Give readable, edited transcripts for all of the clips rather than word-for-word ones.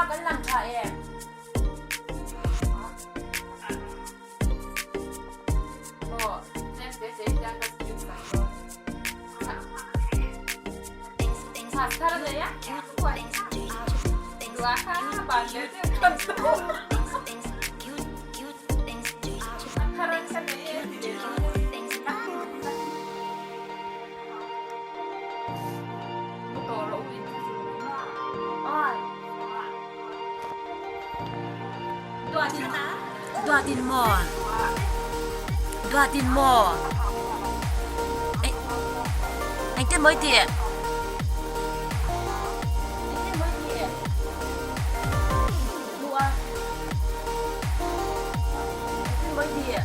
kan lang tha em? Duatin maw? Duatin maw? Engtin maw i tih? Engtin maw i tih? Duh a. Engtin maw i tih?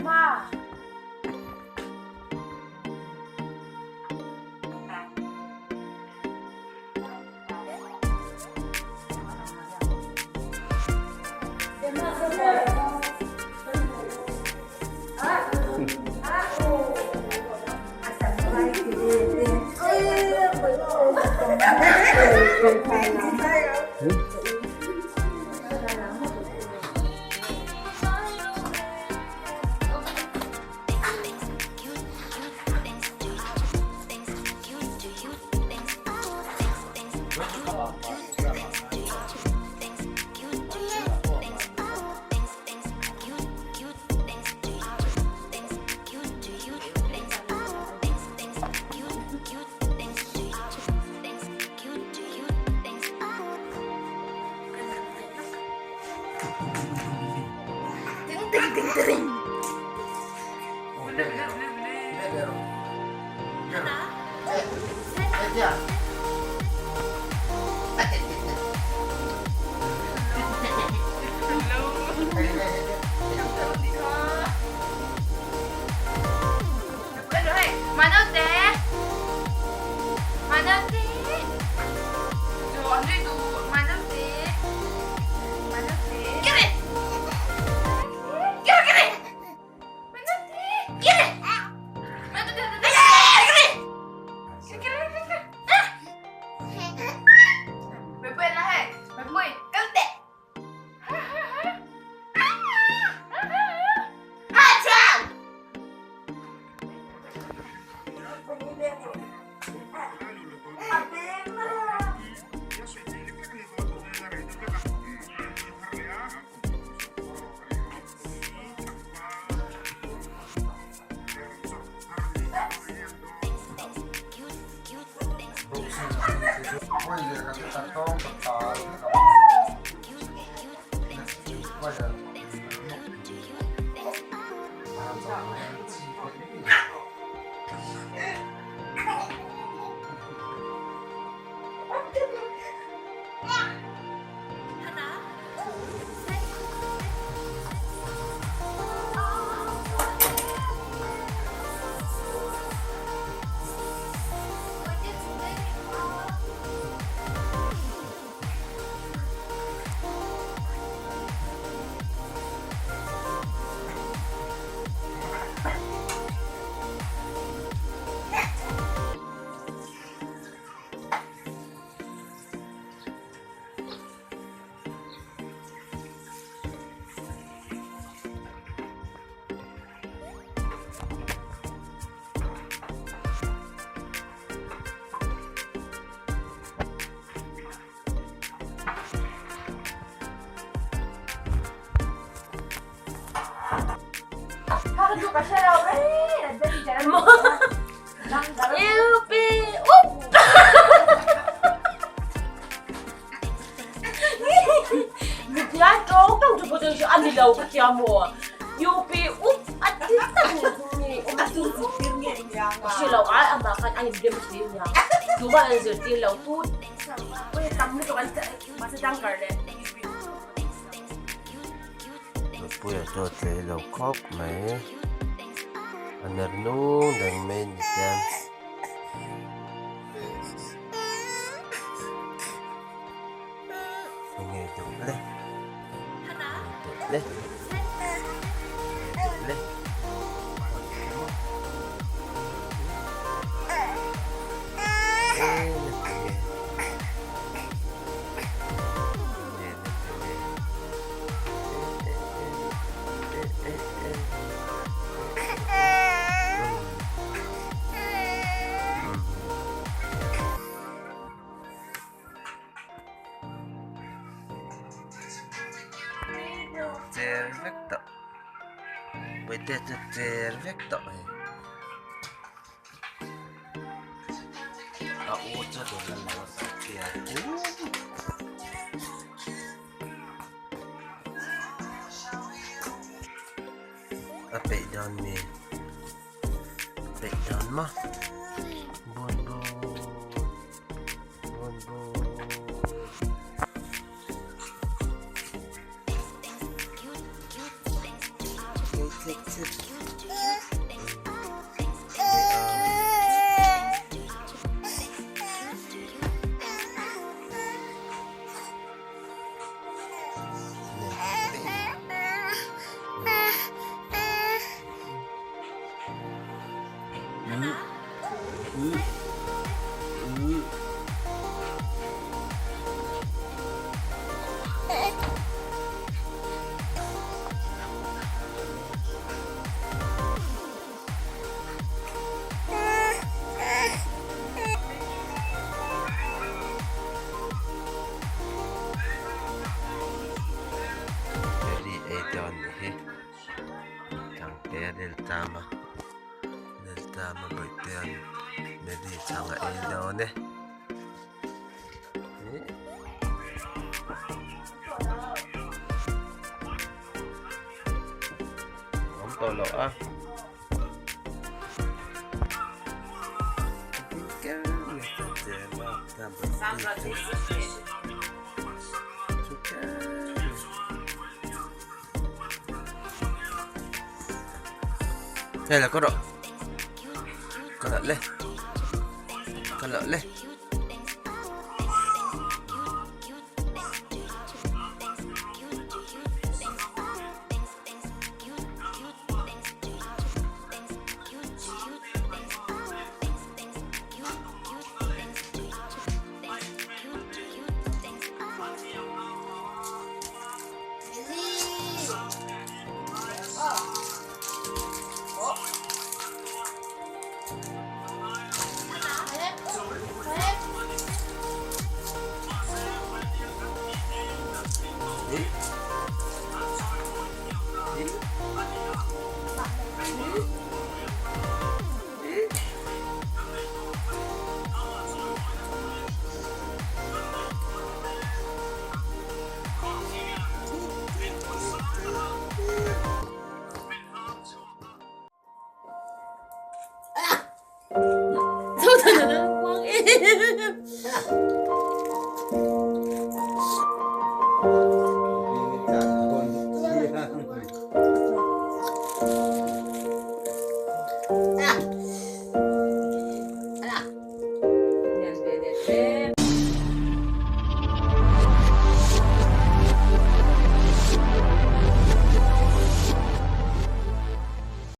Ma. Puia chu a tlei lo khawp mai a ner nung reng mai ni hian. Enge duh le duh le duh le. vek tawh bawihtea chu cher vek tawh hei a u chu dawr a lo pian a peih dawn mi peih dawn maw bawn bawn bawn bawn. Ri ei dawn ni hi Thangte a riltam a riltam a bawihte Mary chhang a ei dawn e. Awm tawh loh a. Đây là có độ Có lợn lên Có lợn lên